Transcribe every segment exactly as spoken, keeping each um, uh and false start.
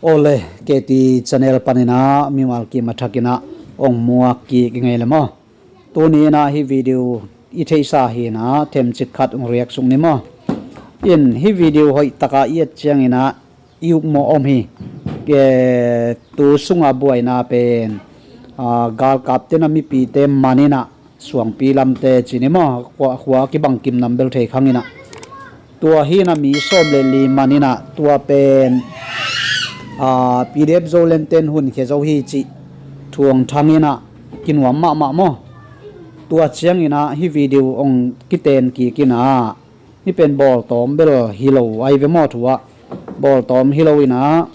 Ole, K T channel paninah mimal kim a thakinah ong muak kik i ngei le maw? Tuni inah hih video i theihsa hinah themcik khat ong react suk ni maw? In hih video hoih taka i et cianginah i ukmawh om hi. Tu sunga buaina pen galkapte na mipite maninah suangpi lamte cini maw, khua kibang kim nam bel thei khanginah tua hinah mi sawm le li maninah tua pen P D F Zolandten hunkhia zo hi cih thuang thanginah kinuam mahmah maw? Tua cianginah hih video ong kiten kikinah hih pen bawltawm bel hi lo ai ve maw thu ah? Bawltawm hi lo inah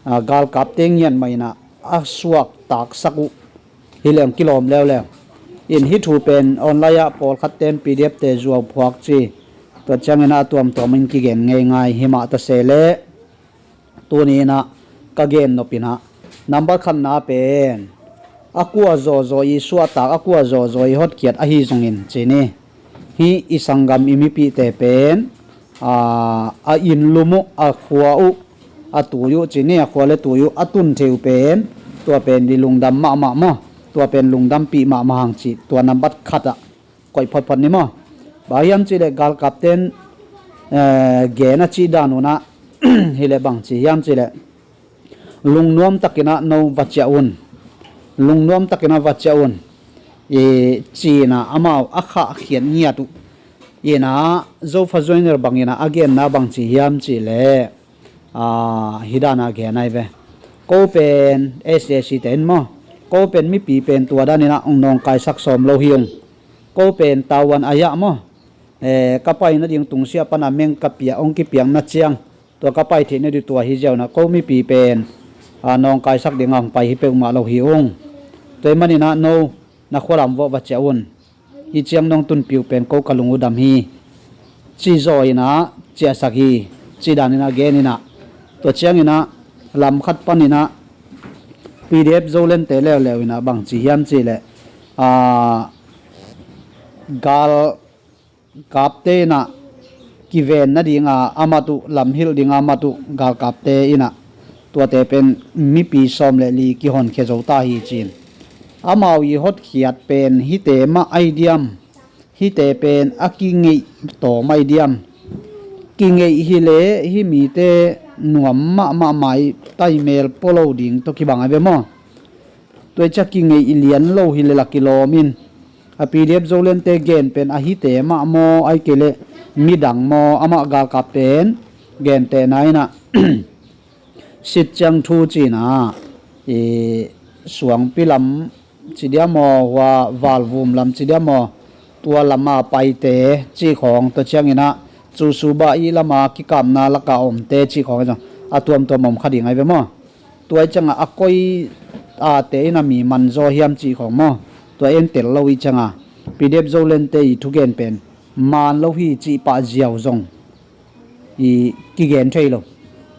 galkapte ngiat mah inah a suak taksak uh hi leng kilawm leuleu. In hih thu pen online ah pawlkhatte'n P D F te zuau phuak ci, tua cianginah a tuamtuam in kigen ngeingai hi mah ta se leh tuni inah ka gen nop inah nambat khatna pen a kua zawzaw i suahtak, a kua zawzaw i hotkhiat ahi zongin cini hih i sanggam i mipihte pen a inn lum uh, a khua uh, a tui uh cini, a khua le tui uh a tun thei uh pen tua pen i lungdam mahmah maw? Tua pen lungdampih mahmah hang cih tua nambat khatah koih photphot ni maw? Bang hiam cihleh galkapte'n gen a cih dan unah hileh bang ci hiam cihleh lungnuam takinah no va ciah un, lungnuam takinah va ciah un i cinah amau a khahkhiat ngiat uh. Inah Zofa Joiner banginah a genna bang ci hiam cihleh hih danah gen ai ve. Ko pen S A C te in maw, ko pen mipi pen tua daninah ong nawngkaisak sawm lo hi ung. Ko pen tauan ai ah maw, ka pai nading tungsiah pana meng ka piak, ong kipiakna ciang tua ka pai theih nading tua hi ziau inah ko mipi pen nawngkaisak dinga hong pai hi peuhmah lo hi ung. Tua ih maninah no na khualam vawh va ciah un. Hih ciang nong tunpih uh pen ko ka lung uh dam hi ci zaw inah ciahsak hi ci daninah gen inah tua cianginah lamkhat paninah P D F Zolandte leuleu inah bang ci hiam cihleh gal kapte inah kiven nadinga a mat uh, lamhilh dinga mat uh galkapte inah tuate pen mipi sawm le li kihonkhia zo ta hi cin. Amau i hotkhiat pen hihte mah ai diam? Hihte pen a kingeih tawm ai diam? Kingeih hileh hih mite nuam mahmah mai taimel pua lo ding tawh kibang ai ve maw? Tua ih ciah kingeih i lian lo hileh la kilawm in a P D F Zolandte gen pen a hihte mah maw, ai kei leh midang maw, amah galkapte'n gentehna inah sitciang thu cinah suangpi lam ci diam maw, hua valvum lam ci diam maw, tua lama paite cih khawng, tua cianginah cu Suba ih lama kikapna laka omte cih khawng a tuamtuam om kha ding ai ve maw? Tua ih ciangah a koi ate inah mi manzaw hiam cih khawng maw, tua en tel lo ih ciangah P D F Zolandte i thugen pen man lo hi cih pah ziau zong i kigen thei lo.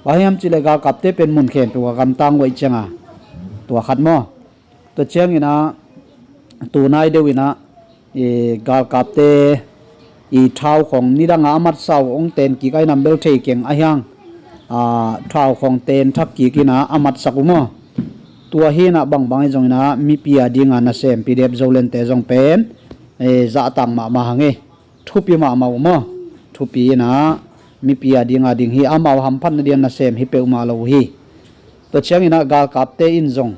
Bang hiam cihleh galkapte pen mun khempeuh a gamtang uh ih ciangah tua khat maw? Tua cianginah tunai deuh inah galkapte i thau khawng nidanga a matsa uh ong ten kik ai nam bel thei keng ahi hang thau khawng ten thak kik inah a matsak uh maw? Tua hinah bangbang ih zonginah mipi a dinga nasem P D F Zolandte zong pen zahtak mahmah hang hi. Thupi mahmah uh maw? Thupi inah mipi a dinga ding hi, amau hamphatna dinga nasem hi peuhmah lo uh hi. Tua cianginah galkapte in zong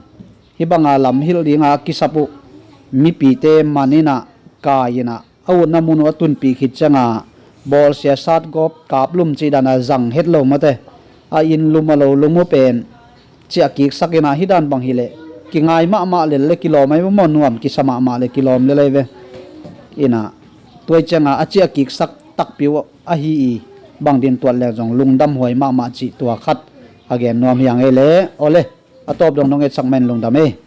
hih banga lamhilh dinga kisap uh mipite maninah kai inah a utna mun uh a tunpih khit ciangah bawlsia satgawp kaplum cih dana zang het lo mate a inn lum a lo lum uh pen ciahkiksak inah hih dan bang hileh kingai mahmah lel le kilawm ai ve maw, nuam kisa mahmah le kilawm lel ai ve. Inah tua ih ciangah a ciahkiksak takpi uh ahi i bang din tuat leng zong lungdam huai mahmah cih tua khat a gen nuam hi ang ei le. Ole, a tawp dong dong etsak mah in lungdam ei.